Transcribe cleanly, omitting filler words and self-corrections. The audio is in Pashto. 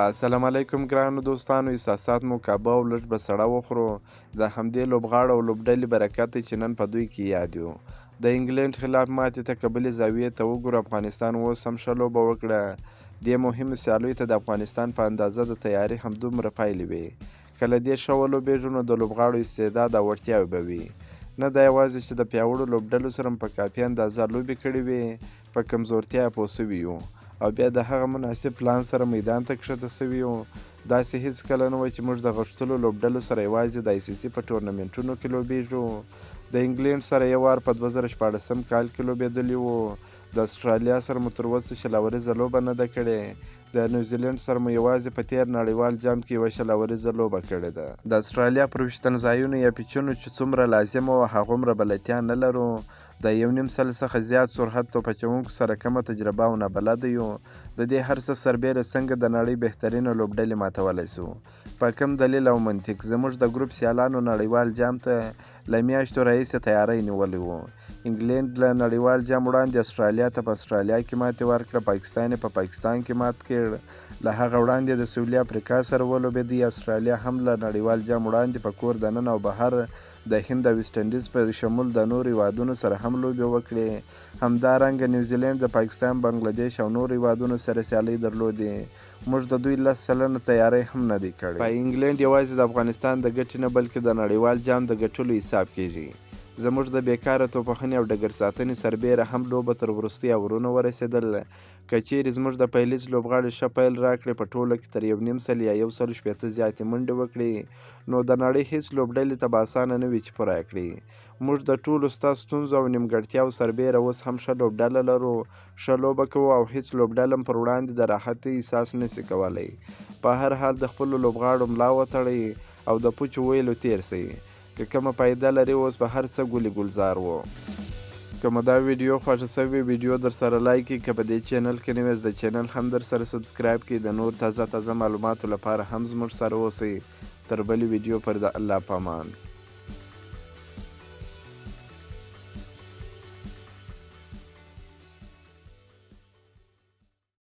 السلام علیکم ګرانو دوستانو، احساسات مو کابه او لږ به سړه وخورو. د همدې لوبغاړو او لوبډلې برکت دی چې نن په دوی کې یاد یو. د انګلینډ خلاف ماتې ته که بلې زاویې ته وګورو، افغانستان اوس هم ښه لوبه وکړه. دې مهمو سیالیو ته د افغانستان په اندازه د تیاري هم دومره پایلې وې. که له دې ښه ولوبېږو نو د لوبغاړو استعداد او وړتیاوې به وي. نه دا یوازې چې د پیاوړو لوبډلو سره مو په کافي اندازه لوبې کړې وې، په کمزورتیا یې پوه شوي یو او بیا د هغه مناسب پلان سره میدان ته کښته شوي یو. داسې هېڅکله نه وه چې موږ د غښتلو لوبډلو سره یوازې د آی سي سي په ټورنمنټونو کې لوبېږو. د انګلینډ سره یو وار په 2016 کال کې لوبېدلي وو. د اسټرالیا سره مو تر اوسه 20 اوریزه لوبه نه ده کړې. د نیوزیلینډ سره مو یوازې په تېر نړیوال جام کې یوه 20 اوریزه لوبه کړې ده. د اسټرالیا پر ویشتنځایونو یا پیچونو چې څومره لازمه وه هغومره بلدتیا نه لرو. د یو نیم سل څخه زیات سرعت توپ اچوونکو سره کمه تجربه او نابلده یو. د دې هر څه سربېره څنګه د نړۍ بهترینه لوبډلې ماتولی شو؟ په کوم دلیل او منطق؟ زموږ د ګروپ سیالانو نړیوال جام ته له میاشتو راهیسې تیاری نیولی و. انګلینډ له نړیوال جام وړاندې اسټرالیا ته په اسټرالیا کې ماتې ورکړه، پاکستان یې په پاکستان کې مات کړ. له هغه وړاندې د سویلي افریقا سره ولوبېدی. اسټرالیا هم له نړیوال جام وړاندې په کور دننه او بهر د هند او ویسټ انډیز په شمول د نورو هیوادونو سره هم لوبې وکړې. همدارنګه نیوزیلینډ د پاکستان، بنګله دېش او نورو هیوادونو سره سیالۍ درلودې. موږ د دوی 10% تیاری هم نه دی کړی. په انګلینډ یوازې د افغانستان د ګټې نه بلکې د نړیوال جام د ګټلو حساب کیږي. زموږ د بېکاره توپوهنې او ډګر ساتنې سربېره هم لوبه تر وروستیو اورونو ورسېدل. که چېرې زموږ د پیلیز لوبغاړي ښه پیل راکړي، په ټوله کې تر یو نیم سل یا یو سل شپېته زیاتې منډې وکړي، نو د نړۍ هېڅ لوبډلې ته به اسانه نه وي چې پوره یې کړي. موږ د ټولو سته ستونزو او نیمګړتیاوو سربېره اوس هم ښه لوبډله لرو، ښه لوبه کوو او هېڅ لوبډله هم پر وړاندې د راحتۍ احساس نه شي کولی. په هر حال د خپلو لوبغاړو ملا وتړئ او د پوچو ویلو تېر شئ. که کومه فایده لري اوس به هر څه ګل ګلزار وو. که مو دا ویډیو خوښه شوې، ویډیو درسره لایک کړئ. که په دې چینل کې نوی یاست، د چینل هم درسره سبسکرایب کړئ. د نور تازه تازه معلوماتو لپاره هم زموږ سره اوسئ. تر بلې ویډیو پر د الله پامان.